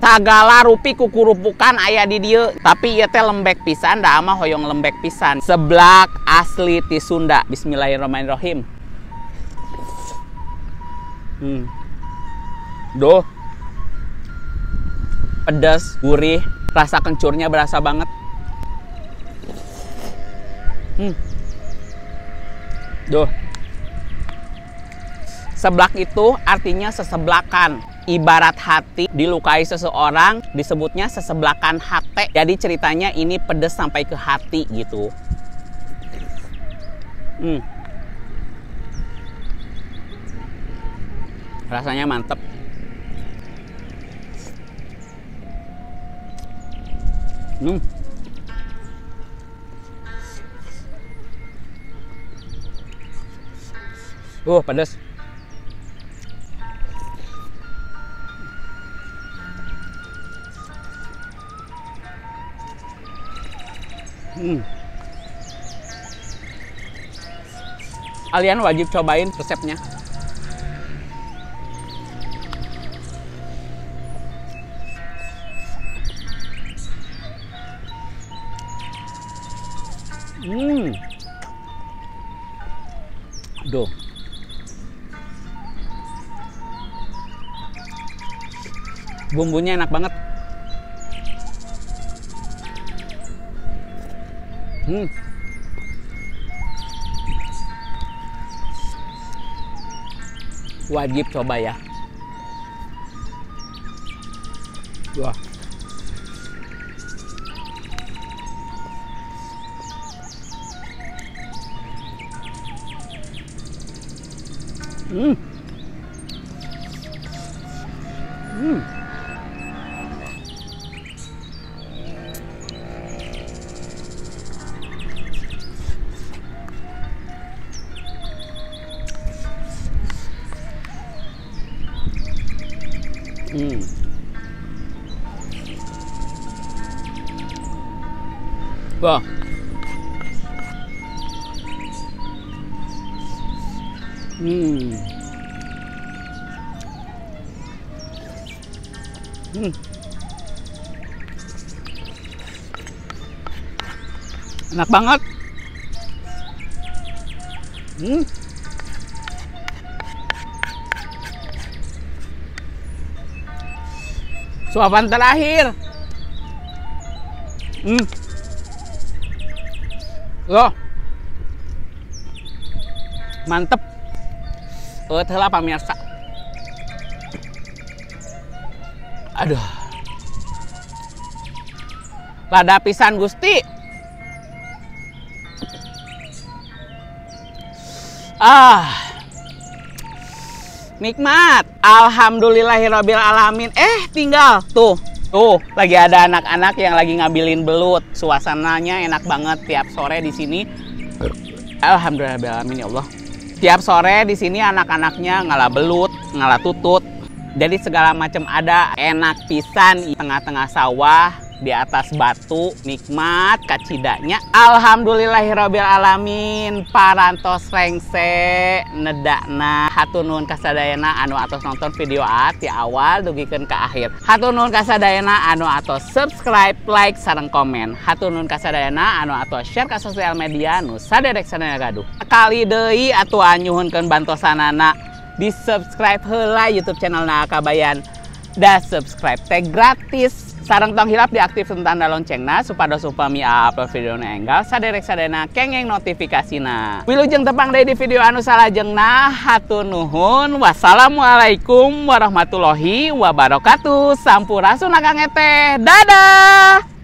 Sagala rupi kukurupukan aya di dieu, tapi ieu teh lembek pisan, da mah hoyong lembek pisan. Seblak asli ti Sunda. Bismillahirrahmanirrahim. Duh. Pedas, gurih, rasa kencurnya berasa banget. Duh. Seblak itu artinya seseblakan. Ibarat hati dilukai seseorang disebutnya seseblakan hate. Jadi ceritanya ini pedes sampai ke hati gitu. Rasanya mantep. Pedes. Kalian wajib cobain resepnya. Duh. Bumbunya enak banget. Wajib coba ya. Wah. Wah. Enak banget. Suapan terakhir. Loh. Mantep. Heula pamirsa. Aduh. Lada pisan Gusti. Ah. Nikmat. Alhamdulillahirabbil alamin. Tinggal tuh. Tuh, lagi ada anak-anak yang lagi ngambilin belut. Suasananya enak banget tiap sore di sini. Alhamdulillahirabbil alamin ya Allah. Tiap sore di sini anak-anaknya ngala belut, ngala tutut. Jadi segala macam ada, enak pisan di tengah-tengah sawah, di atas batu, nikmat kacidanya. Alhamdulillahirabbil alamin, parantos rengse nedakna. Hatur nuhun kasadayana anu atos nonton video A ti awal dugikeun ka akhir. Hatur nuhun kasadayana anu atos subscribe, like, sareng komen. Hatur nuhun kasadayana anu atos share ka sosial media nu saderek sadayana gaduh. Kali deui atuh nyuhunkeun bantosanana di subscribe heula YouTube channel na Kabayan. Da subscribe teh gratis. Sareng tong hilap diaktifkan tanda loncengna supados upami upload video nu enggal saderek sadayana kengeng notifikasina. Wilujeng tepang deui di video anu salajengna. Hatur nuhun. Wassalamualaikum warahmatullahi wabarakatuh. Sampurasun akang eteh. Dadah.